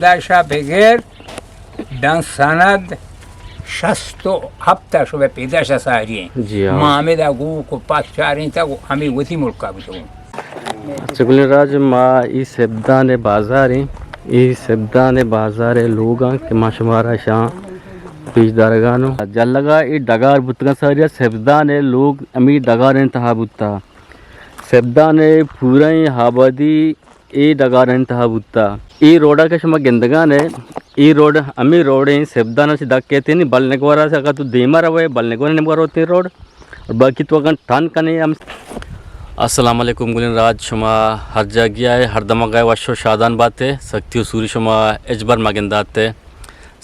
پیدائشا بگر داں سند شست و ہپت ء شبہ پیدائشا ساری ہیں۔ جی ہاں۔ ما ہمیں دا گو کو پاس چاریں تا، ہمیں وتی ملکا بتوں۔ اچھا گلیں راج، ما ای سبدان بازار ہیں، ای سبدان بازار لوگاں کہ ما شمارا شاں پیش دارگانوں۔ جلگا ای ڈگار بوتگاں ساریا، سبدان لوگ ہمیں ڈگار انتہا بوتا۔ سبدان پوریں آبادی اے ڈگارانی تہا بوتا۔ اے روڈا کہ شما گندگان ئے، اے روڈ ہمے روڈ ایں، سبدان چہ دکیتیں، بلنگورا سے اگاں تو دیما روئے، بلنگورا نیمگا روتیں روڈ، اور باقی تو اگاں ٹرن کنے ہم۔ السلام علیکم گلیں راج، شما ہر جاگہ ئے، ہر دمگا ئے، وش و شادان باتے، سختی و سوری شما ہچبر مگنداتے۔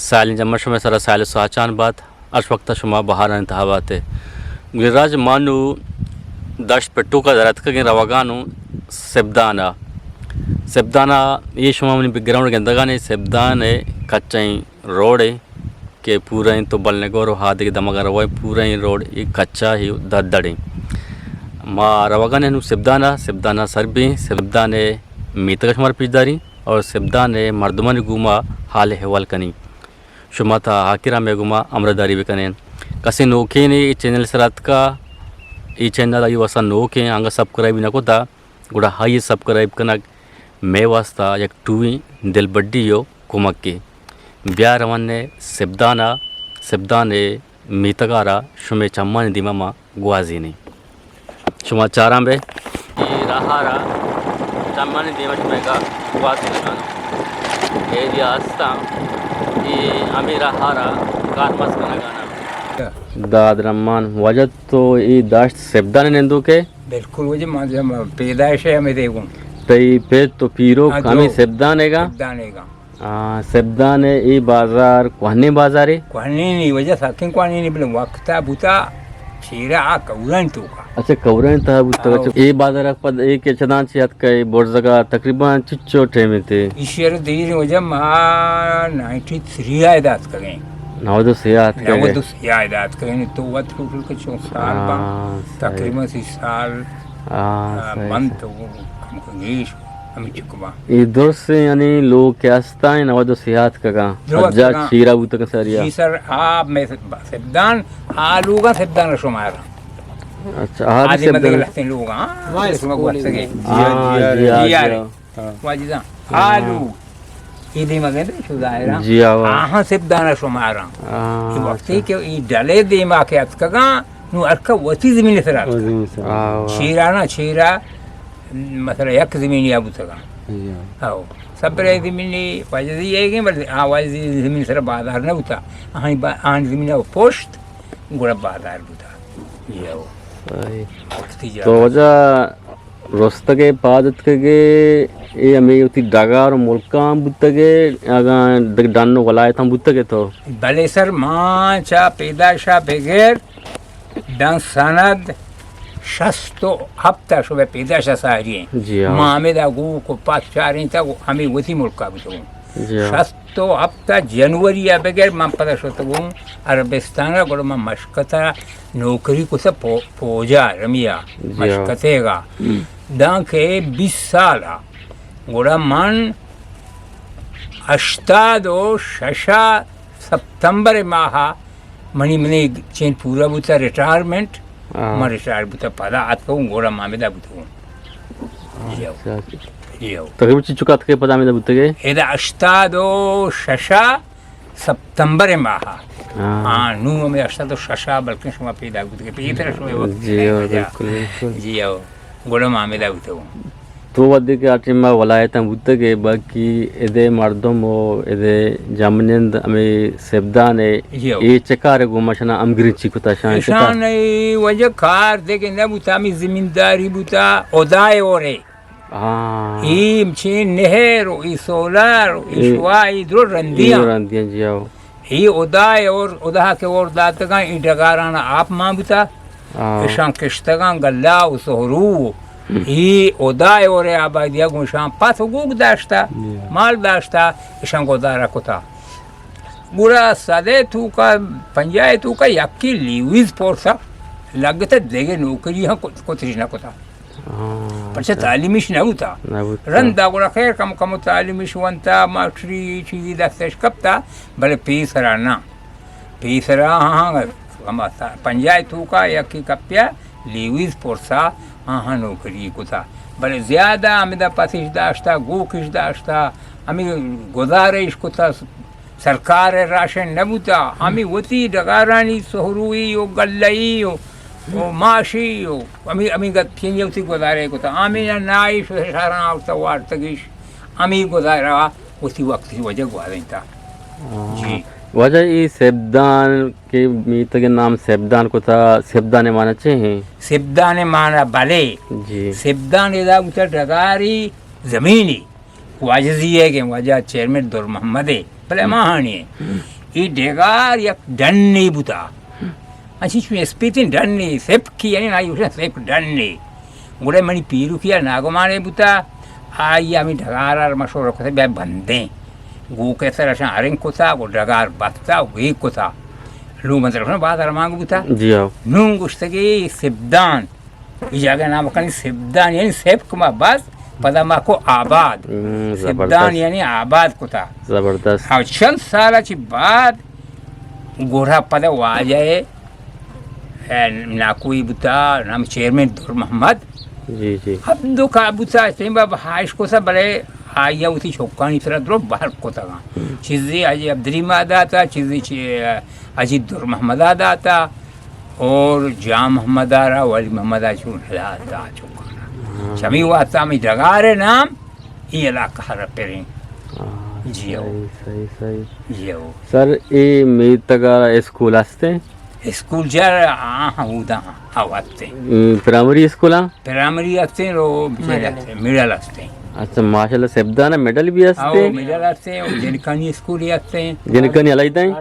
سیلیں جمر شمئے سرا سیل و ساچان بات، ہرچ وقت شما بہارانی تہا باتے۔ گلیں راج، ما نوں دشت پٹوکا در اتکگیں، روگانوں سبدانا۔ سبدانا، اے شما منی بیک گراؤنڈ گندگانے، سبدان ء کچیں روڈے کہ پورا انت تو بلنگور و ہادگہ دمگا روئے، پورا این روڈ اے کچا ہی دڑ دڑیں۔ ما روگانے نوں سبدانا، سبدانا سر بیں، سبدان ء میتگا شمار پیش داریں۔ اور سبدان ء مردمانی گوما حال احوال کنیں۔ شما تا آخرا مئے گوما ہمراہداری بکنیں۔ کسے نوکینے اے چینل سرا اتکا، اے چینل آئی واسطہ نوکیں، انگا سبسکرائب نہ کتا، گڑا آئی سبسکرائب کنگ مئے واسطہ یک ٹوئیں دلبڈی و کمکے۔ بیا روانے سبدانا، سبدان ء میتگارا شمئے چمانی دیما ما گوازینیں۔ شما چاراں بے، اے راہارا چمانی دیما شمئے گا گوازینگانوں۔ اے دیا ہستاں، اے ہمے راہارا کارمرز کنگاناں۔ داد رحمان، واجہ تو اے داشت سبدان نندوکے؟ بالکل واجہ، ما پیدائش ہے ہمیں دیگوں۔ تئی پت تو پیرو ہاں، ہمیں جو سبدان ہے گا؟ سبدان ہے گا۔ آ، سبدان ء اے بازار کوہنیں بازارے؟ کوہنیں نی واجہ، سکیں کوہنیں نی، بلے وقتا بوتا چیرا آ کورانی توکا۔ اچھا، کورانی تہا بوتا۔ آؤ۔ اچھا، اے بازار پد اے کہ چدان چی اتکا اے برزگا تقریباً چچو ٹائم تے؟ ایشی ء دیر واجہ ما نائنٹی تھری آئے دات کگیں۔ نود و سے آت کگے۔ نود و سے آئے دات کگیں، تو وت ٹوٹل کہ چون سال آ، بان، صحیح۔ تقریباً سی سال، آ، آ، صحیح، بند صحیح۔ تو کم کو گیش۔ ہمے چک باں۔ اے درست یعنی لوگ کہ استاں، نود و سے آتکگاں۔ درست حجاج کگاں۔ چیرا بوتگاں ساریا۔ جی سر، آ مئے سبدان، آ لوگاں سبدان شمارا۔ اچھا، آ بھی آدی مدد سبدان۔ لہتیں لوگاں، ہاں، شما گوشتگے۔ جی، ہاں، جی، جی، جی، جی۔ واجداں۔ ہاں۔ آ لوگ۔ اے دیما گندے شو ظاہرا۔ جی، آوا۔ آہاں سبدان شمارا۔ ہاں، اے وقتی اچھا۔ کہ اے ڈلے دیما کہ اتکگاں، نو ہرکا وتی زمین سرا اتکا۔ وتی زمین سرا۔ آوا۔ چیرا نا چیرا، مثلاً یک زمینی آ بوتگاں۔ جی ہاں۔ ہاؤ۔ سبرے زمینی واجزی ہے گے، بلے آ واجزی زمین سرا بازار نہ بوتا۔ آہانی با-، آہانی زمین آ پشت، گڑا بازار بوتا۔ جی ہاؤ۔ صحیح۔ وقتی جا تو واجہ رستگے پاد اتکگے، اے ہمے وتی ڈگار و ملکاں بوتگے، اگاں دگہ ڈن و ولایتاں بوتگے تو؟ بلے سر، ما چا پیدائشا بغیر داں سند شست و ہپت ء شبہ پیدائش ء ساری ایں۔ جی ہاں۔ ما ہمے دا گو کو پاس چاریں تا، ہمے وتی ملک ء بوتگوں۔ جی ہاں۔ شست و ہپت ء جنوری ء بگر من پدا شتگوں عربستان ء، گڑا من مشکت ء نوکری کت پو-، پوج ء رمی ء جی ہاں۔ مشکت ء گا۔ ہم۔ داں کہ بیست سال ء گڑا من ہشتاد و شش ء ستمبر ماہ ء منی، منی چین پورا بوتا ریٹائرمنٹ، ہاں۔ من ریٹائر بوتا پدا آتکوں گوڑا مامیدا بوتوں۔ ہاں، جی ہو۔ اچھا، اچھا۔ جی ہو۔ تقریباً چی چکا تکے پدا ہمیدا بوتگے؟ ادا ہشتاد و شش ء ستمبر ماہ ء۔ ہاں۔ ہاں، نو ہمیں ہشتاد و شش ء بلکن شما پیدا بوتگے، پیتر شما وقت جی ہو، بالکل، بالکل۔ جی ہو۔ گڑا ما ہمیدا بوتگوں۔ تو وھدے کہ آ ٹائم ء ولایتاں بوتگ ئے، باقی ادے مردم و ادے جمنند ہمے سبدان ء جی ہو۔ اے چہ کار ء گوں ما شنا ہمگرنچی کتا شان چہ کار؟ اشان ء وجہ کار دگہ نہ بوتا، ہمے زمینداری بوتا، ہدائے ہورے۔ ہاں۔ اے چین نہر و اے سولر و اے اے شوا، اے درو رندیاں۔ اے رندیاں، جی ہو۔ اے ہدائے ہور، ہدا کہ ہور داتگاں، اے ڈگارانا آپ مان بوتا۔ ہاں۔ اشان کشتگاں گلہ و سہرو۔ ہم۔ اے ہدائے ہورے آبادیا گوں اشان پس و گوک داشتا، جی ہاں۔ مال داشتا، اشان گزارہ کتا۔ گڑا سدے توکا، پنجاہ توکا یکی لیویز پورسا لگتا، دگہ نوکری ہم کت-، کتش نہ کتا۔ ہاں۔ پرچہ اچھا۔ تعلیمیش نہ بوتا۔ نہ بوتا۔ رندا گڑا خیر کم کم تعلیمیش ونتا، ماسٹری چیزی دستش کپتا، بلے پیسرا نہ۔ پیسرا ہاں، ہاں، ہما تا-، پنجاہ توکا یکی کپیا، لیویز پورسا، ہاں، ہاں، نوکری کتا۔ بلے زیادہ ہمدا پسش داشتا، گوکش داشتا، ہمیں گزارش کتا، سرکار ء راشن نہ بوتا، ہمے وتی ڈگارانی سہروئی و گلئی و، و ماشی و ہمے، ہمے گت چنجے وتی گزارے کتا۔ ہمے نائش و شہراں آورتا وارتگیش، ہمے گزارہ وتی وقت وجہ گوازینتا۔ ہاں۔ جی۔ واجہ اے سیبدان کہ میتگ نام سیبدان کتا، سیبدان معنی چے ہیں؟ سیبدان معنی بلے۔ جی۔ سیبدان ادا بوتا ڈگاری زمینی۔ واجہ زی ء کہ واجہ چیئرمین در محمد ء، بلے ہماہانی ء۔ اے ڈگار یک ڈنے بوتا۔ انچی چو اسپیتیں ڈنے، سپکی، یعنی آئی گوشاں سپک ڈنے۔ گڑا منی پیرکی ء ناگمانے بوتا، آئی ہمے ڈگار ء مشورہ کتا بیا بندیں۔ گوک ء سر اشاں ہرنگ کتا، گڑا ڈگار بستا و گیگ کتا۔ لوگ اندر اشاں باز ارمانگ بوتا۔ جی ہاں۔ نون گوشتگی سبدان۔ اے جاگہ نام کنی سبدان، یعنی سبک ما بس، پدا ما کو آباد۔ ہم، سبدان زبردست۔ یعنی آباد کتا۔ زبردست۔ او چند سال چی بعد گورا پدا واجہ، اے، ناکوئی بوتا، نام چیئرمین در محمد۔ جی، جی۔ اب دو کا بوتا، تیم باب ہائش کتا، بلے آیا وتی چوکانی طرح درو بہر کتا۔ ہم۔ چیزی حاجی عبدالرحیم داتا، چیزی چی، حاجی در محمد داتا۔ اور جام محمد آ را ولی محمد آ چون ہلاس دا چوکانا۔ ہاں۔ چمی واسطہ ہمیں ڈگار نام اے علاقہ را پریں۔ ہاں، جی ہو۔ صحیح، صحیح، صحیح۔ جی ہو۔ سر، اے میتگا اسکول ہستے؟ اسکول جا، ہاں، ہاں، اودا، ہاں، ہاں، ہستے۔ اے، پرائمری اسکول ہاں؟ پرائمری ہستے، رو، مڈل۔ ہستے، مڈل ہستے۔ اچھا، ماشاءاللہ، سبدانا مڈل بھی ہستے؟ ہاں، مڈل ہستے، اور جنکانی اسکول ہی ہستے۔ جنکانی علیحدہ ہیں؟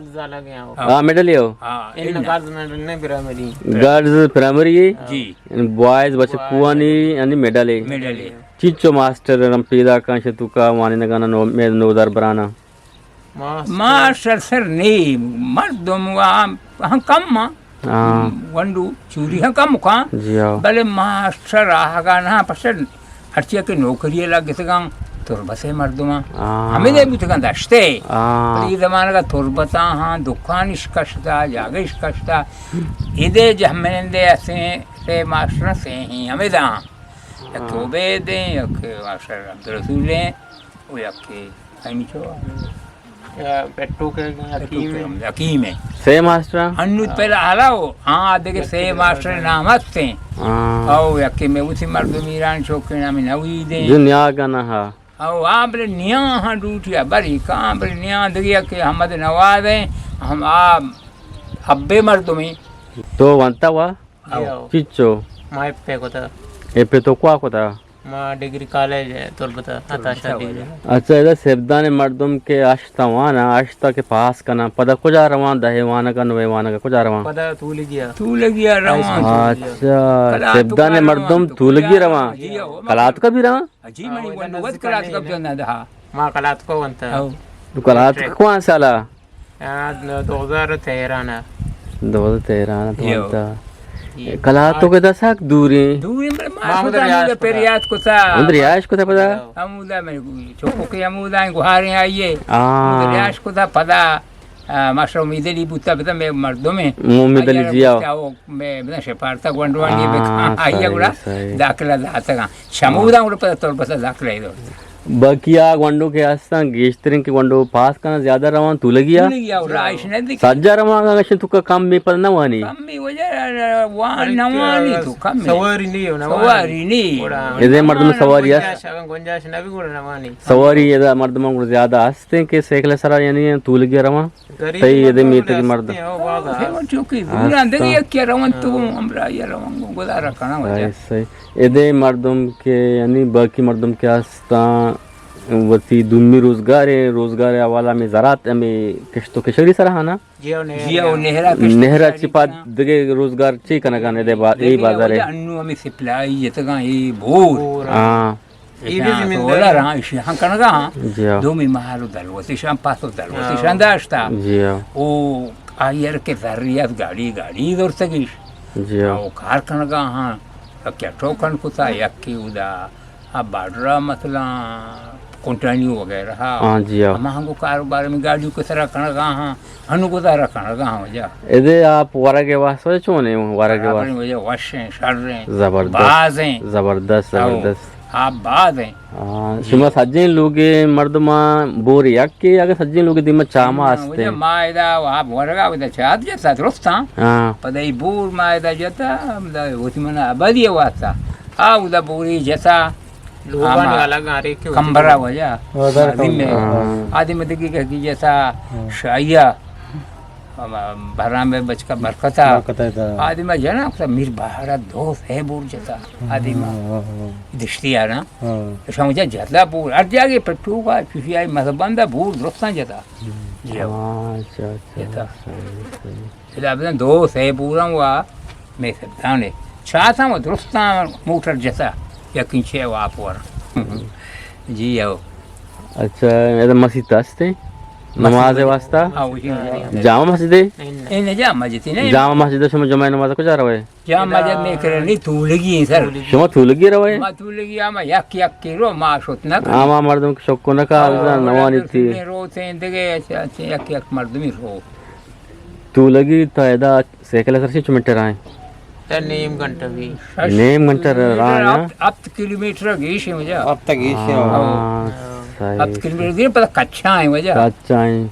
ہاں، مڈل ہی ہو؟ ہاں، ان ان۔ گرلز مڈل نے پرائمری۔ گرلز پرائمری ہے؟ جی۔ ان بوائز بچکوانی، یعنی مڈل ہے۔ مڈل ہے۔ چیچو ماسٹر رم پیدا کن شتو کا وانی نگانا نو، میں نو در برانا۔ ماسٹر۔ ماسٹر سر نی، مردم و ہم، ہم کم ہاں۔ ہاں۔ گونڈو چوری ہم کم کن۔ جی ہاں۔ بلے ماسٹر آہگا نہ پسن ہرچی کہ نوکری لگتگاں، تربت ء مردماں۔ ہاں۔ ہمے دے بوتگاں دشتے۔ ہاں۔ بلے اے زمانگ ء تربتاں ہاں، دکان اش کشتا، جاگہ اش کشتا۔ ادے جہمنندے ہستیں، سے ماسٹر سے ہیں، ہمے داں۔ یک ہاں۔ توبے دیں، یک ماسٹر عبدالرسول ہیں، و یکے اینی چو یا پٹو کے حکیم ہے۔ حکیم ہے۔ سے ماسٹر؟ انو پہلا حالا ہو، ہاں، دیکھے سے ماسٹر نام ہستے ہیں۔ ہاں۔ او یکے میں اسی مردم ایران چوک کے نام نوید ہیں۔ جو نیا گنا ہا۔ او آ بلے نیا ہاں ڈوٹی ہے، بری کہاں بلے نیا دیکھے کہ احمد نواز ہیں، ہم آ ابے مردم ہیں۔ تو ونتا ہوا؟ جی ہو۔ چیچو؟ ما ایف اے کتا۔ ایف اے تو کوا کتا؟ ما ڈگری کالج ہے، تربت ء، عطا شاد ڈگری۔ اچھا، ادا سیبدان مردم کہ اشتا وانا، اشتا کہ پاس کنا، پدا کجا روان؟ دہ وانگا، نوے وانگا کجا روان؟ پدا تولگیا۔ تولگیا روان۔ اچھا، کلات سیبدان مردم تولگیا روان۔ جی ہو، کلات کا بھی روان؟ جی، منی ونڈو وت کلات کا بجن دہا۔ ما کلات کو ونتا۔ تو کلات کوان سالا؟ آ، دو ہزار تیرہ نا۔ دو ہزار تیرہ نا تو یو۔ انت۔ یہ کلات تو کے دساک دوریں۔ دوریں، بلے ما ما ہمود شتا ریاش ہمود کتا۔ پر یاد کتا۔ ہمود ریاش کتا پدا؟ ہمودا میں چوکو کے ہمودا گوہاریں آئیے۔ ہاں۔ ہمود ریاش کتا پدا، آ، ماشا امید علی بوتا پدا میں مردم ہے۔ امید علی آئیے جی آؤ۔ بوتا وہ میں بنا شپارتا گونڈوانی ہاں، بکا۔ آئیے صحیح، گڑا صحیح۔ داخلہ داتگا۔ چمودا ہاں۔ گڑا پدا تربت داخلہ ہی دور۔ باقی آ گونڈو کہ ہستاں، گیشتریں کہ گونڈو پاس کناں، زیادہ رواں تولگی ء؟ تولگی ء، راہش نزدیک۔ سجا رواں، اگاں گشن تو کا کم بی پد نہ وانی۔ کم بی وجہ وان نہ وانی تو کم بی۔ سواری نہیں ہو، نہ وانی۔ سواری نہیں۔ گڑا ادے مردم سواری است۔ گنجائش، اگاں گنجائش نہ بی گڑا نہ وانی۔ سواری ادا مردم گڑا زیادہ ہستیں کہ سیکل سرا یعنی تولگی رواں۔ غریب تئی ادے مردم میتگ ہستیں، مردم۔ او بابا۔ چونکہ دور اندگی کیا رواں تو ہمراہ یا رواں گزارا کناں وجہ۔ صحیح، صحیح۔ ادے مردم کہ یعنی باقی مردم کہ ہستاں وتی دومی روزگار ء، روزگار ء حوالہ ہمے زراعت، ہمے کشت و کشاری سرا ہانا؟ جی او نہرا۔ جی او نہرا کشت نہرا کشاری چہ پد کناں۔ دگہ روزگار چی کنگا نے دے با-، اے دگہ بازار ء؟ وجہ انو ہمے سپلائی جتگاں اے بور۔ بور۔ ہاں۔ اے بھی زمیندار سولر ہاں، اشی ہاں کنگا ہاں۔ جی ہاں۔ دومی محل و دلوت اشان پاس و دلوت ہاں۔ اشان داشتا۔ جی ہاں۔ او آئیر کے ذریعہ گاڑی، گاڑی دورتگیش۔ جی ہاں۔ او کار کنگا ہاں۔ یکے ٹوکن کتا، یکے اودا آ بارڈر ءَ مثلاً کنٹینیو وغیرہ۔ ہاں جی، ہاں۔ ہما ہنگو کاروبار میں گاڑیوں کے سرا کنگا ہاں، ہنو گزارا کنگا ہاں وجہ۔ ادے آپ ورگ ءِ واسطہ چون ہیں؟ ورگ ءِ واسطہ وجہ وش ہیں، شر ہیں، زبردست، باز ہیں۔ زبردست، ہاں، زبردست۔ آپ باز ہیں۔ ہاں، جی۔ شما سجیں لوگے مردماں بور یک کہ اگر سجیں لوگے دیما چاما ہستے؟ وجہ ما ادا آپ ورگا ودا چاہ دیا تا درستاں۔ ہاں۔ پدا ای بور ما ادا جتا، ہمدا وتی منا آبادی واسطہ۔ آ اودا بوری جتا۔ لوگانی آما الگ آرے کہ کمبرا وجہ۔ آدم میں۔ ہاں۔ آدم دگی کہ جتا۔ ہاں۔ شاہیا۔ ہما بہرام بچکا برکتا۔ برکتا تا۔ آدم جنا کتا میر بہارا دو سے بور جتا۔ آدم۔ ہاں، ہاں، ہاں۔ دشتی آنا۔ ہاں۔ شام جا جتا بور۔ ہر جاگے پٹو کا چوشی آئی مذہبان دا بور درستان جتا۔ جی ہاں۔ ہاں، اچھا، اچھا، جتا۔ صحیح، صحیح۔ ادا بزن دو سے بوراں وا مے سبدانے۔ چاتاں و درستاں موٹر جتا، یقین چے و آپ ور۔ جی او۔ اچھا، ادا مسیت ہستے؟ مسیت۔ نماز واسطہ؟ ہاں، وہی مسیت۔ جامع مسجد ہے؟ اے نہ جامع مسجد نہیں۔ جامع مسجد شما جمعہ نماز کجا روے؟ جامع مسجد میں کرے نہیں، تولگی ہیں سر۔ شما تولگی روے؟ ما تولگی، ہم یک یک کے رو، ما شوت نہ کرے۔ ہاں، ما مردم شک نہ کا، ہاں، نوانی تھی۔ روتے ہیں دگے، اچھا، اچھا، یک یک مردمی رو۔ تولگی تا ادا سائیکل سر چنچو منٹر آئیں؟ تا نیم گھنٹہ بھی۔ نیم گھنٹہ راہ ہے۔ ہفت، ہفت کلومیٹر گیش ہے وجہ۔ ہفت گیش ہے۔ ہاں، ہاں۔ صحیح، ہفت کلومیٹر صحیح۔ گیش، پتہ کچا ہے وجہ۔ کچا ہے۔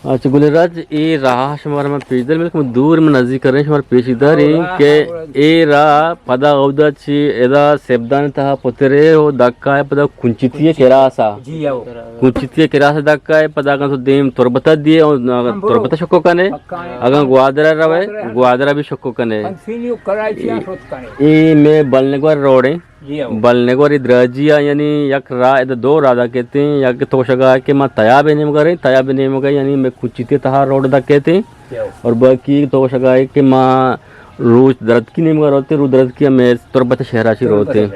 اچھا گل راج، اے راہ شمار من پیش دار، بلکہ من دور من نزدیک کریں شمار پیش داریں کہ اے راہ پدا اودا چی ادا سیبدان تہا پترے و دکا ہے پدا کنچتی کراسا۔ جی ہو۔ کنچتی کراسا دکا ہے پدا اگاں تو دیم تربتا دیے اور اگاں تربتا شکو کنے، پکا ہے۔ اگاں گوادرا روے، گوادرا۔ گوادرا بھی شکو کنے۔ کنٹینیو کراچی آ شوت کنے۔ اے میں بلنگور روڈ ہیں۔ جی ہو۔ بلنگور ای دراجی آ، یعنی یک راہ، ادا دو راہ دا کہتے ہیں، یک توشگا ہے کہ ما تیاب نیمگا رہے، تیاب نیمگا یعنی میں کنچتی تہا روڈ دا کہتے ہیں۔ جی ہو۔ اور باقی توشگا ہے کہ ما روچ درتکی نیمگا روتے، رو درتکی ہمیں تربت شہرا چی روتے۔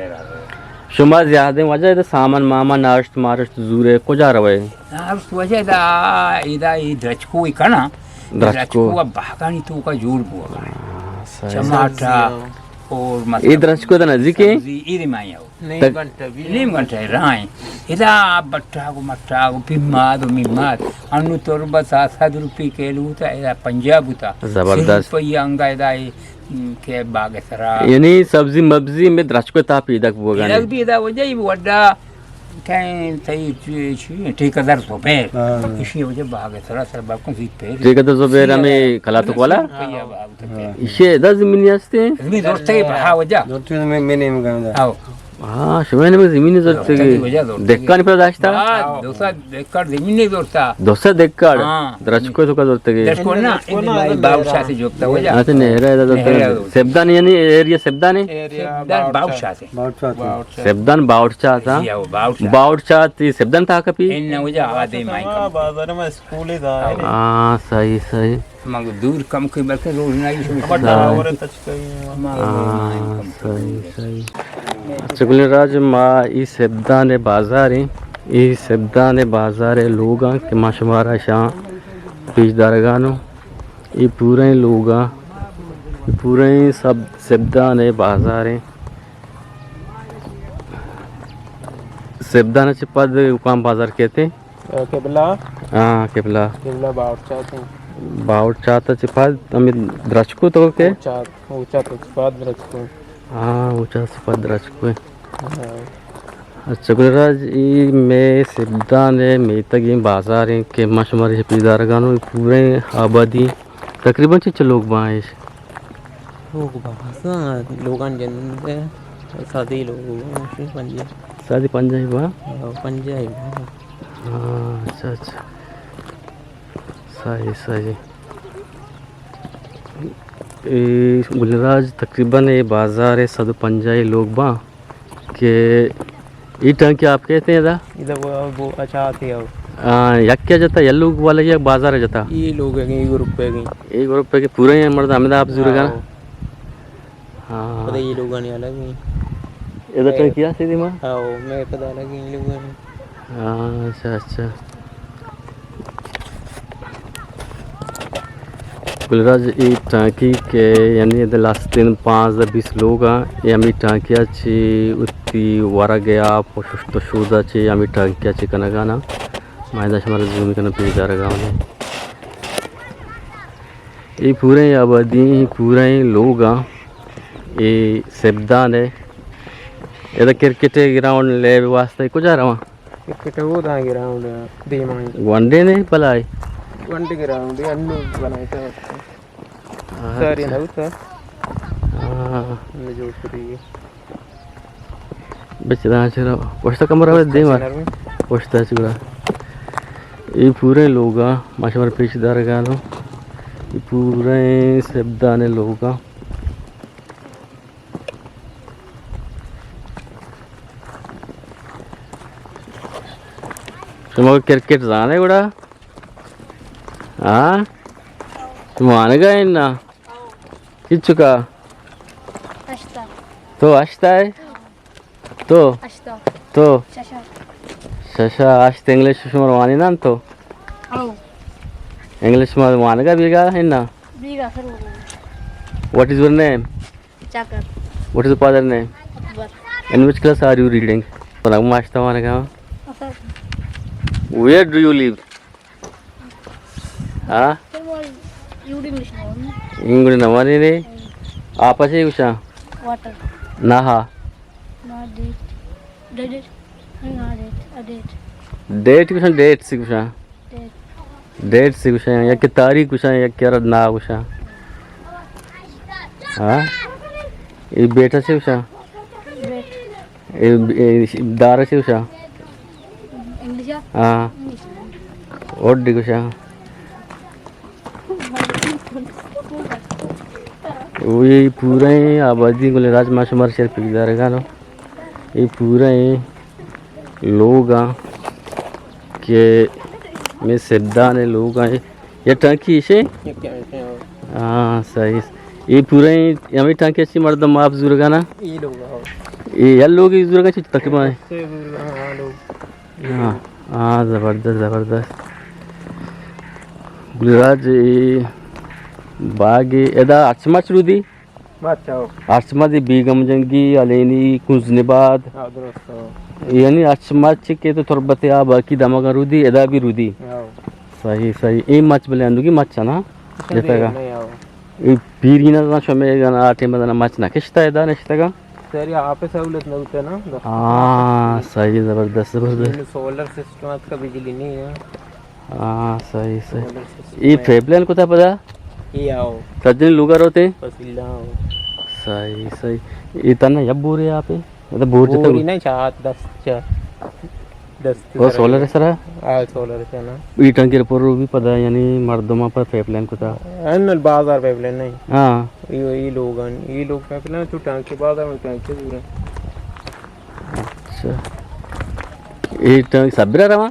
شما زیادہ وجہ ہے سامان ماما ناشت مارشت زورے کجا روے؟ ناشت وجہ دا، ادا ای درچکو ای کنا۔ درچکو۔ درچکو اب باغانی توکا جوڑ بوا۔ ہاں، صحیح۔ چماٹا اور مثلاً اے درچکو دا نزدیک ہے؟ سبزی، اے دی مایا ہو۔ نیم گھنٹہ بھی۔ نیم گھنٹہ ہے راہ ہیں۔ ادا بٹا کو مٹا کو پیماد و میماد۔ انو تربت آ صد روپی کیلو ہوتا، ادا پنجاہ ہوتا۔ زبردست۔ سی روپیہ انگا ادا ہے۔ کہ باغ سرا۔ یعنی سبزی مبزی میں درچکو تا پیداک بوگانے۔ پیداک بھی ادا وجہ ہی وڈا کہیں تئی چی، چی، ٹھیکیدار زبیر۔ ہاں۔ اسی وجہ باغ سرا سر باغ کو زیت پیر۔ ٹھیکیدار زبیر ہمیں کلاتک والا؟ ہاں۔ ایشی ادا زمینی ہستے؟ زمین زورتے بہا وجہ۔ زورتے میں، میں نہیں مگم دا۔ آؤ۔ ہاں، شما نے زمین زورتے کی۔ دکانی پر داشتا؟ ہاں، دو سد ایکڑ زمین نہیں زورتا۔ دو سد ایکڑ؟ ہاں۔ درچکو تو کا زورتے کی؟ درچکو نا، ان بھائی باوٹ شاہ سے جوکتا ہو جا۔ ہاں، تو نہرہ ہے، نہرہ ہے۔ سبدان یعنی ایریا سبدان ہے؟ ایریا سبدان باوٹ شاہ سے۔ باوٹ شاہ سے۔ سبدان باوٹ شاہ تھا؟ جی ہاں، باوٹ شاہ۔ باوٹ شاہ تی سبدان تھا کپی؟ ان نہ ہو جا، آدے مائی کم۔ بازار میں اسکول ہے ظاہر ہے۔ ہاں، صحیح، صحیح۔ مگر دور کم کوئی بلکہ روز نہ ہی شما۔ ہاں۔ ہاں، صحیح، صحیح۔ اچھا، گلیں راج ما ای سبدان بازار ہیں، ای سبدان بازار لوگاں کہ ما شمارا شاں پیش دارگانو، ای پوریں لوگاں، ای پوریں سب سبدان بازار ہیں۔ سبدان چہ پد کام بازار کہتے ہیں؟ قبلہ۔ ہاں، قبلہ۔ قبلہ باورچات ہیں۔ باورچات چہ پد ہمیں درچکو تو کے؟ اوچات، اوچات چہ پد درچکو۔ ہاں، اوچات چہ پد درچکو۔ ہاں۔ اچھا، گل راج، ای میں سبدان ہے، میتگیں بازار ہیں کہ ما شمارے پیدارگانو پورے آبادی تقریباً چچے لوگ باں ایش؟ لوگ باں، ہاں، لوگان جند ہے، سادی لوگ باں، پنجاہ۔ سادی پنجاہ ہی باں؟ ہاں، پنجاہ ہی باں۔ ہاں، اچھا، اچھا۔ صحیح، صحیح۔ اے گل راج تقریباً اے بازار ہے، سد و پنجاہ لوگ باں۔ کہ ای ٹانکی آپ کہتے ہیں ادا؟ ادا وہ، وہ اچھا آتے ہیں۔ ہاں، یک کیا جتا، یہ لوگ والا یا بازار جتا؟ یہ لوگ ہیں، یہ گروپ ہے گئی۔ یہ گروپ ہے کہ پورے ہیں مرد ہمیں آپ زورے گا نا؟ ہاں۔ ہاں۔ پتہ یہ لوگ آنے الگ ہیں۔ ادا ٹانکی آتے دی ماں؟ ہاں، میں پتہ الگ ہیں لوگ آنے۔ ہاں، اچھا، اچھا۔ گلراج، اے ٹانکی کہ یعنی ادا لہتیں پانزدہ بیست لوگ آں، اے ہمے ٹانکی ءَ چہ وتی ورگ ءِ آپ ءُ ششت ءُ شوز ءَ چہ ہمے ٹانکی ءَ چہ کنگ ءَ ناں۔ ما ادا شمارا زوم کناں، پیش دارگ ءَ آں۔ اے پوریں آبادی، اے پوریں لوگ آں، اے سیبدان ءِ۔ ادا کرکٹ ءِ گراؤنڈ لیب واسطہ کجا رواں؟ کرکٹ ءِ اوداں گراؤنڈ ءِ دیما ایں۔ ون ڈے نے بلائے؟ ون ڈے گراؤنڈ ءِ انو بنائے تھا۔ اچھا۔ ساری نہ ہوتا۔ ہاں۔ انو جوڑ کری۔ بچ رہا چرا۔ پشتا کمرہ میں دیما۔ پشتا چنر میں۔ پشتا چرا۔ اے پورے لوگ آں، ما شمارا پیش دارگ ءَ آں۔ اے پورے سیبدان ءِ لوگ آں۔ شما کرکٹ زانے گڑا؟ ہاں؟ شما وانگا ایں نا؟ چچکا؟ ہشتا۔ تو ہشتا ئے؟ تو؟ ہشتا۔ تو؟ ششا۔ ششا، ہشت انگلش شما وانی نا تو؟ او۔ انگلش شما وانگا بیگا ایں نا؟ بیگا سر۔ What is your name? Chakar. What is your father name? Akbar. In which class are you reading? پدا ما ہشتا وانگا۔ اچھا۔ Where do you live? ہاں؟ سر، ما یوڈی انگلش نہ وانوں۔ انگلش نہ وانئے نے؟ ہاں۔ آپ ءَ چے گوشاں؟ واٹر۔ نہ ہا۔ نہ ڈیٹ۔ ڈیٹ۔ ہاں، ڈیٹ۔ آ، ڈیٹ۔ ڈیٹ گوشاں، ڈیٹ سے گوشاں۔ ڈیٹ۔ ڈیٹ سے گوشاں، یا کہ تاریخ گوشاں، یا کہ رد نہ گوشاں۔ ہاں؟ اے بیٹا سے گوشاں؟ بیٹ۔ اے، اے دار سے گوشاں؟ انگلش ءَ؟ ہاں۔ انگلش۔ اور دی گوشاں۔ وی پورے آبادی گلیں راج ما شمارا شر پیش دارگا نوں۔ اے پورے لوگ آں کہ میں سبدان لوگ آں۔ یہ ٹانکی اسے؟ یہ ٹانکی، ہاں۔ ہاں، صحیح۔ یہ پورے ہمیں ٹانکی اچھی مردم آپ زورگا نا؟ یہ لوگ، ہاں۔ یہ یا لوگ ہی زورگا چھ تقریباً۔ سے زورگا، ہاں، لوگ۔ ہاں، ہاں، زبردست، زبردست۔ گلراج، اے باغ ادا ہرچ مچ رودی؟ مچ، ہو۔ ہرچ مچ دی بیگم جنگی، الینی، کنز نباد۔ ہاں، درست، ہو۔ یعنی ہرچ مچ کہ تو تربت آ باقی دمگا رودی، ادا بھی رودی۔ ہو۔ صحیح، صحیح۔ اے مچ بلے اندوگی مچ نا؟ جتگا۔ نہیں، ہو۔ اے پیرین ءَ زاں شمے گن آ ٹیم ءَ زاں مچ نہ کشتہ ادا نشتگاں۔ سر، آپ سہولت نہ ہوتا نا۔ ہاں، صحیح، زبردست، زبردست۔ یعنی سولر سسٹم آتکا بجلی نہیں ہے۔ ہاں، صحیح، صحیح۔ سولر سسٹم اے ہے۔ پیپ لائن کتا پدا؟ اے آؤ۔ سجن لوگا روتے؟ بس اللہ آؤ۔ صحیح، صحیح۔ اے تنہا یا بورے آپ؟ مطلب بور جتگ؟ بوری نہیں، چار، دست، چار۔ دست وہ سر سولر ہے۔ سرا؟ آ، سولر ہے نا۔ ای ٹانکی پر بھی پدا، یعنی مردماں پر پیپ لائن کتا؟ ان بازار پیپ لائن نہیں۔ ہاں۔ یہ، یہ لوگ ہیں، یہ لوگ پیپ لائن تو ٹانکی بازار میں ٹانکی دور ہے۔ اچھا۔ یہ ٹانکی سبرا رواں؟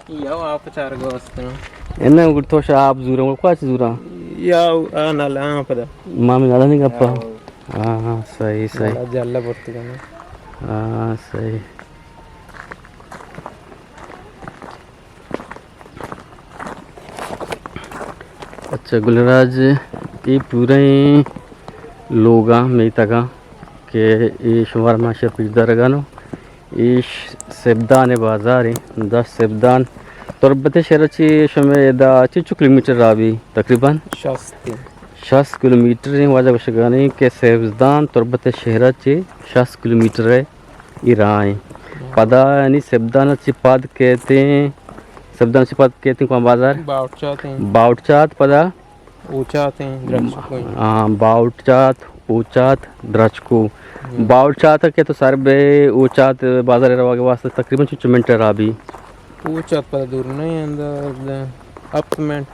یا آپ چار گوست نا۔ انہاں گڑ تو شا آپ زوراں، گڑ کواچ زوراں؟ یا آ نالا، ہاں، پدا۔ مامی نالا نہیں گپا؟ ہاں۔ ہاں، ہاں، صحیح، صحیح۔ نالا جالا برتی کنا۔ ہاں، صحیح۔ اچھا، گلراج، اے پوریں لوگاں میتگاں کہ اے شمار ما شہ پیش دارگانو۔ ایش سبدان بازار ایں، داں سبدان۔ تربت شہر چی شمے ادا چنچو کلومیٹر راہ بی تقریباً؟ شست۔ شست کلومیٹر ایں۔ واجہ گوشگانی کہ سبدان تربت شہر چی شست کلومیٹر اے، ای راہ ایں۔ پدا یعنی سبدان چی پاد کیتیں، سبدان چی پاد کیتیں کون بازار؟ باوٹ چات ایں۔ باوٹ چات پدا اوچات ایں، درچکو ایں۔ ہاں، باوٹ چات، اوچات، درچکو۔ ہم۔ باوٹ چات کہ تو سر بے اوچات بازار رواگ واسطہ تقریباً چنچو منٹ راہ بی؟ اوچات پدا دور نہیں، اندر ہفت منٹ،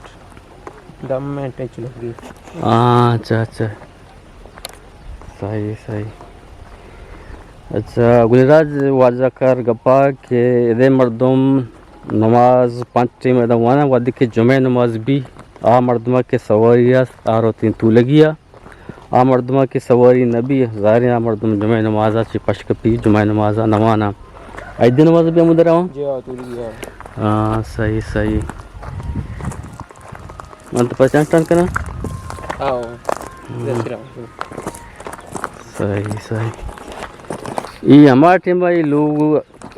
دہ منٹ چلو گی۔ ہاں، اچھا، اچھا۔ صحیح، صحیح۔ اچھا، گلراج واجہ کار گپا کہ ادے مردم نماز پنچ ٹیم ادا وانا، وہدے کہ جمعہ نماز بی، آ مردمہ کہ سواری است، آ روتیں تولگی آ۔ آ مردمہ کہ سواری نبی، ظاہریں آ مردم جمعہ نمازا چی پشکپی، جمعہ نمازا نوانا۔ عید نماز بی ہمود رواں؟ جی ہاں، تولگی آ۔ ہاں، صحیح، صحیح۔ من تو پچان ٹن کناں؟ آؤ۔ ہم۔ صحیح، صحیح۔ ای ہما ٹیم ءَ ای لوگ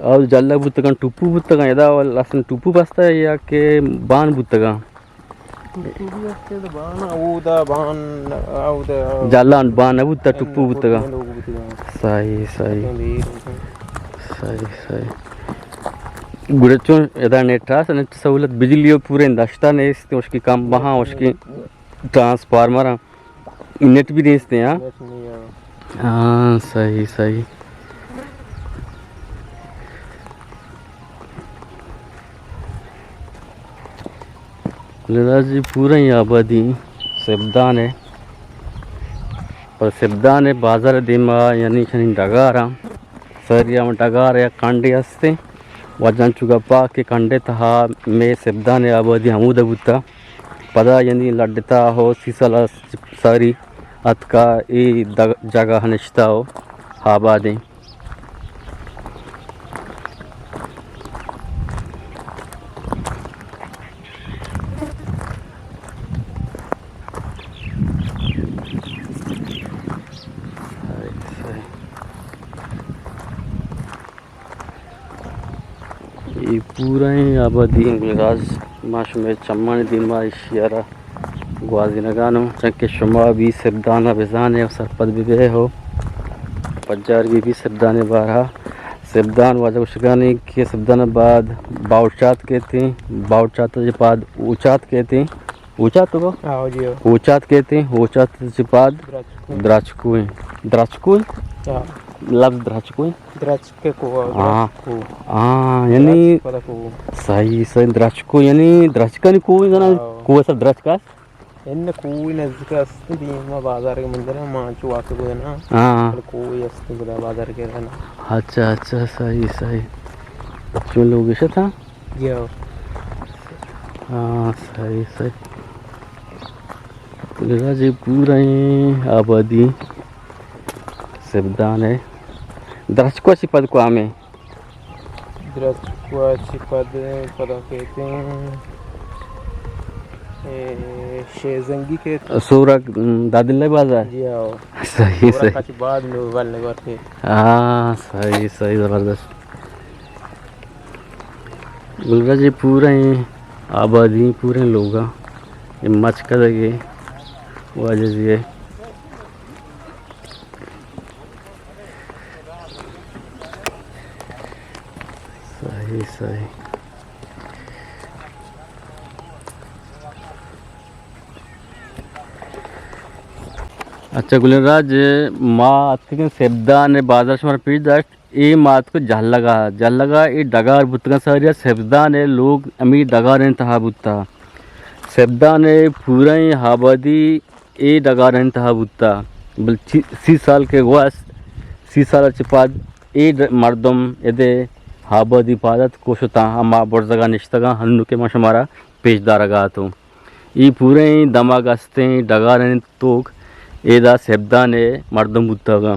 او جلگ بوتگاں، ٹپو بوتگاں، ادا اصلاً ٹپو بستا یا کہ بان بوتگاں؟ ٹپو بھی ہستے تو بان، اودا بان، اودا جلان بان نہ بوتا، ٹپو بوتگاں۔ لوگ بوتگاں۔ صحیح، صحیح۔ صحیح، صحیح۔ گڑا چون ادا نیٹ است، نیٹ سہولت بجلی و پورے دشتا نیست، اس کی کم بہاں، اس کی ٹرانسفارمر ہیں۔ نیٹ بھی دیستے ہیں، ہاں؟ نیٹ نہیں ہے۔ ہاں، صحیح، صحیح۔ لہذا جی پورا ہی آبادی سبدان ہے۔ پر سبدان ہے بازار دیما، یعنی چنین ڈگاراں۔ ساری ہم ڈگار یا کنڈے ہستے۔ واجہ انچو گپا کہ کنڈے تہا مے سبدان آبادی ہمودا بوتا۔ پدا یعنی لڈتا ہو سی سال ساری اتکا ای دگ-، جگہ نشتا ہو آبادیں۔ اے پورا ایں آبادی ایں گلراج، ما شمئے چمانی دیما ایشی ءَ را گوازینگانوں، چنکہ شما بھی سبدان ءَ بزانے و سرپد ببے ہو، پجار بی بی سبدان ءِ بارہ ءَ۔ سبدان واجہ گوشگانی کہ سبدان ءَ بعد باوچات کیتیں، باوچات ءَ پاد اوچات کیتیں۔ اوچات تو کو؟ آؤ جی، آؤ۔ اوچات کیتیں، اوچات چہ پاد درچکو۔ درچکو ایں۔ درچکو ایں؟ ہاں۔ لفظ درچکو ایں؟ درچک کو، ہاں۔ درچکو۔ ہاں، یعنی درچک پدا کو۔ صحیح، صحیح، درچکو، یعنی درچکانی کو زنا، ہاں۔ کو سر درچک است؟ ان کوئی نزدیک است، دیما بازار کے مندر ہے، مان چو آتے کو ہے نا۔ ہاں۔ کوئی است بلا بازار کے ہے نا۔ اچھا، اچھا، صحیح، صحیح۔ چون لوگ ایشا تھا؟ جی ہاں۔ ہاں، صحیح، صحیح۔ لہذا جی پورا ایں آبادی سبدان ہے۔ درچکو چی پد کو ہمیں؟ درچکو چی پد، پدا کیتیں، اے، شیزنگی کیت۔ سورک، م، دادلہ بازار؟ جی ہاں۔ صحیح، سورک صحیح۔ چی بعد نو ول نگور کے۔ ہاں، صحیح، صحیح، زبردست۔ گلرج ءِ پوریں آبادی، پوریں لوگاں اے مچ کدگ ءَ واجہ جی ءَ۔ صحیح، صحیح۔ اچھا گلیں راج، ما اتکگیں سبدان ءِ بازار، شمارا پیش داشت۔ اے ما اتکو جہلگا، جہلگا اے ڈگار بوتگاں ساریا، سبدان ءِ لوگ ہمے ڈگارانی تہا بوتا۔ سبدان ءِ پوریں آبادی اے ڈگارانی تہا بوتا۔ بل چی-، سی سال کہ گوست، سی سال چہ پد اے ڈ-، مردم ادے آبادی پادت کو شتاں، ہما برزگا نشتگاں، ہنو کہ ما شمارا پیش دارگا اتوں۔ اے پوریں دمگ استیں ڈگارانی توک ایدا سبدان ءِ مردم بوتگاں۔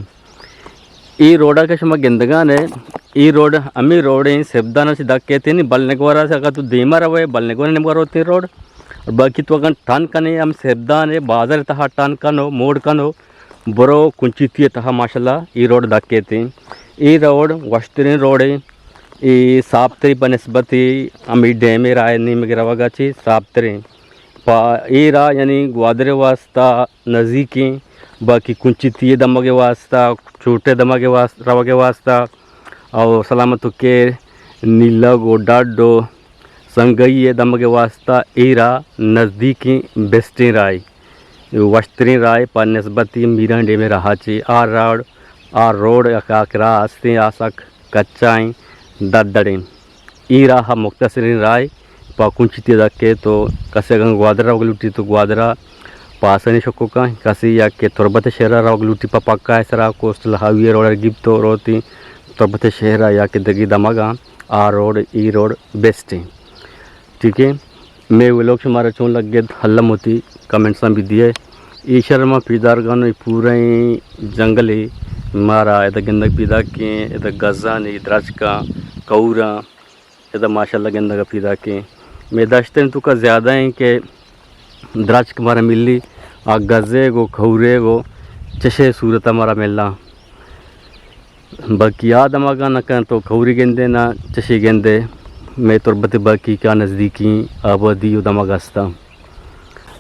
اے روڈا کہ شما گندگان ئے، اے روڈ ہمے روڈیں سبدان ءَ چہ دکیتیں، بلنگورا سے اگاں تو دیما روئے، بلنگورا نیمگا روتیں روڈ۔ اور باقی تو اگاں ٹرن کنے ہم سبدان ءِ بازار تہا ٹرن کنو، موڑ کنو، برو کنچیتی تہا ماشاءاللہ اے روڈ دکیتیں۔ اے روڈ وشتریں روڈیں، اے صاف تریں بہ نسبت ہمے ڈیم ءِ راہ نیمگ روگا چہ صاف تریں۔ پہ اے راہ یعنی گوادر ءِ واسطہ نزیکیں، باقی کنچیتی ءِ دمگ ءِ واسطہ، چوٹ ءِ دمگ ءِ واس-، روگ ءِ واسطہ، او سلامت و کیر، نیلگ و ڈڈ و سنگئی ءِ دمگ ءِ واسطہ اے راہ نزدیکیں بیسٹیں راہے، وشتریں راہے پہ نسبت میران ڈیم ءِ راہ ءَ چہ۔ آ روڈ، آ روڈ یک آ کہ راہ استیں، آ سک کچا ایں، دڑ دڑ ایں۔ اے راہ مختصریں راہے، پہ کنچیتی ءَ دکے تو کسے اگاں گوادر روگ لوٹی تو گوادر ءَ پہ آسانی شکو کن، کسے یا کہ تربت شہر ءَ روگ لوٹی پہ پکا ءِ سرا کوسٹل ہائی وے روڈ ءَ گیپت تو روتی تربت شہر ءَ یا کہ دگہ دمگاں، آ روڈ، اے روڈ بیسٹ ایں۔ ٹھیک ہے، مئے ولاگ شمارا چون لگت، الم وتی کمنٹساں بہ دیئے۔ اے شہر ما پیدارگان اے پوریں جنگلے، مارا ادا گندگ پیداکیں، ادا گزاں، اے درچکاں، کہوراں، ادا ماشاءاللہ گندگ پیداکیں۔ مئے دشتانی توکا زیادہ ایں کہ درچک مارا ملی، آ گزے گو کھورے گو چشے صورت مارا ملا۔ بلکہ آ دماغ نہ کن تو کھوری گندے نہ چشے گندے۔ مئے تربت بلکہ کیا نزدیکی آبادی و دماغ ہستا۔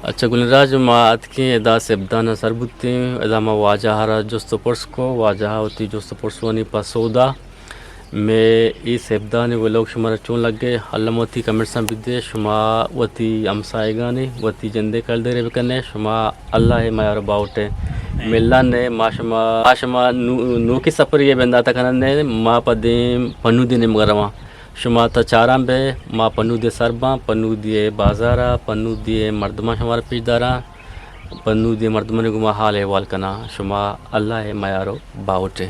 اچھا گلیں راج، ما اتکیں ادا سیبدان سر بوتیں، ادا ما واجہ را جست و پرس کو، واجہ وتی جست و پرسوانی پسو دا۔ مئے اے سیبدان ولوگ شمارا چون لگے؟ الم وتی کمنٹساں بدے، شما وتی ہمسائگانی، وتی جندے کلدرے بکنے، شما اللہ میار باوٹے ملن نے۔ ما شما، ما شما نو-، نوکی سفری بنداتا کنن نے، ما پدیم پنودی نیمگا رواں۔ شما تا چاران بے، ما پنودی سر باں، پنودی بازارا، پنودی مردمان شمارا پیش داراں، پنودی مردمانی گوما حال احوال کناں۔ شما اللہ میار باوٹے۔